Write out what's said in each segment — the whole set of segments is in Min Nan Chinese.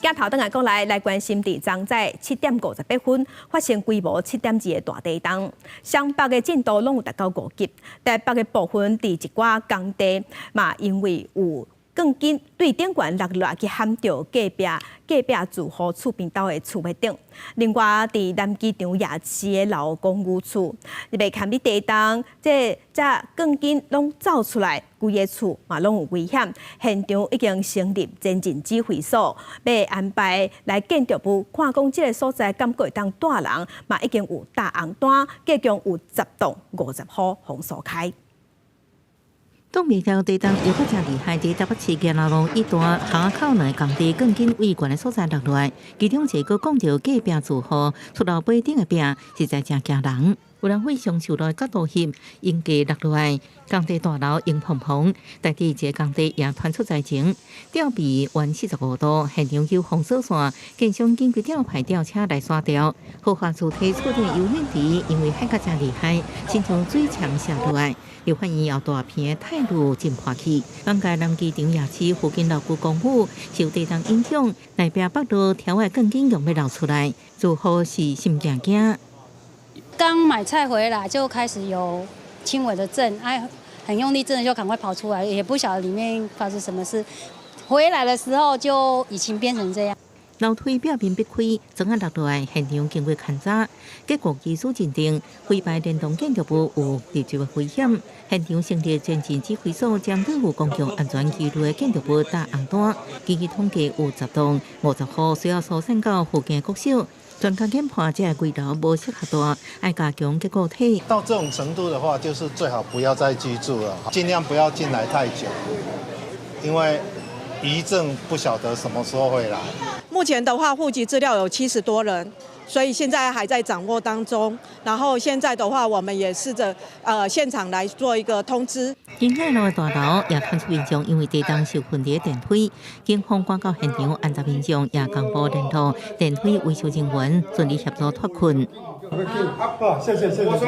鏡頭轉來過來來關心，佇昨早7點58分發生規模7.2的大地動，雙北的震度攏有達到5級，台北的部分佇一寡工地嘛，因為有鋼筋對頂懸落落來去撼著隔壁隔壁住戶厝邊兜的厝的頂。另外，佇南機場夜市的老公寓厝，袂堪咧地動，這這鋼筋攏走出來，規个厝嘛攏有危險。現場已經成立前進指揮所，欲安排來建築物，看講這个所在敢閣會當蹛人，嘛已經有打紅單，計共有10棟50戶予疏開。擋袂牢地動搖甲誠厲害，佇台北市宜蘭路一段巷仔口兩个工地鋼筋對懸的所在落落來，其中一个講著隔壁住戶厝樓尾頂的壁，實在誠驚人。有人非常受落角度翕，應該落落來，工地大樓湧蓬蓬，但佇一个工地也傳出災情，吊臂彎45度，現場有封鎖線，建商緊急調派吊車來徙吊。豪華主體厝頂游泳池，因為海甲誠厲害，親像水牆瀉落來，又發現有大片的鐵路浸破去。港界南機場夜市附近老舊公寓受地動影響，內壁北路條的鋼筋用欲流出來，住戶是心驚驚。剛買菜回來就開始有輕微的震，哎，很用力震就趕快跑出來，也不曉得裡面發生什麼事。回來的時候就已經變成這樣。樓梯表面被開，磚仔落落來，現場經過勘查，結果技術認定，飛排連棟建築物有直接的危險。現場成立前進指揮所，針對有公共安全疑慮的建築物打紅單。根據統計，有10棟50戶需要疏散到附近的國小。專家研判，這个危樓無適合蹛，愛加強結構體。到這種程度的話，就是最好不要再居住了，盡量不要進來太久，因為餘震不曉得什麼時候會來。目前的話，戶籍資料有70多人，所以現在還在掌握當中。然後現在的話，我們也試着現場來做一個通知。金海路的大樓也傳出民眾因為地動受困佇電梯，警方趕到現場安插民眾，也同步聯絡電梯維修人員，順利協助脫困。謝謝謝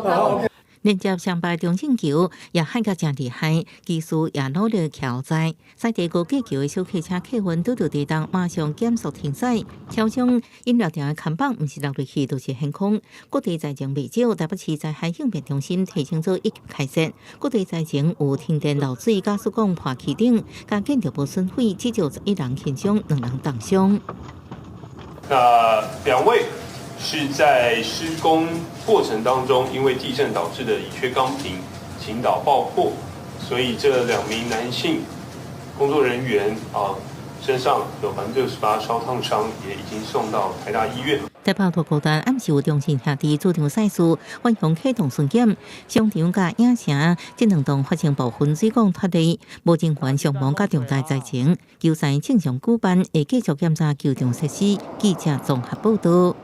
謝。連接雙北中正橋也海甲誠厲害，技師也努力調載。駛佇高架橋的小客車客運拄著地動，馬上減速停駛。超商飲料店的看板毋是落落去，就是懸空。各地災情袂少，台北市災害應變中心提醒做一級開設。各地災情有停電、漏水、瓦斯管破氣等，佮建築物損毀，至少11人輕傷，兩人重傷。那兩位是在施工過程當中，因為地震導致的乙炔鋼瓶傾倒爆破，所以這兩名男性工作人員啊身上有68%燒燙傷，也已經送到台大醫院。台北拖孤單暗時有中信兄弟主場賽事，遠雄啟動巡檢，商場佮影城這兩棟發生部分水管脫離，無人員傷亡佮重大災情，球賽正常舉辦，會繼續檢查球場設施。記者綜合報道。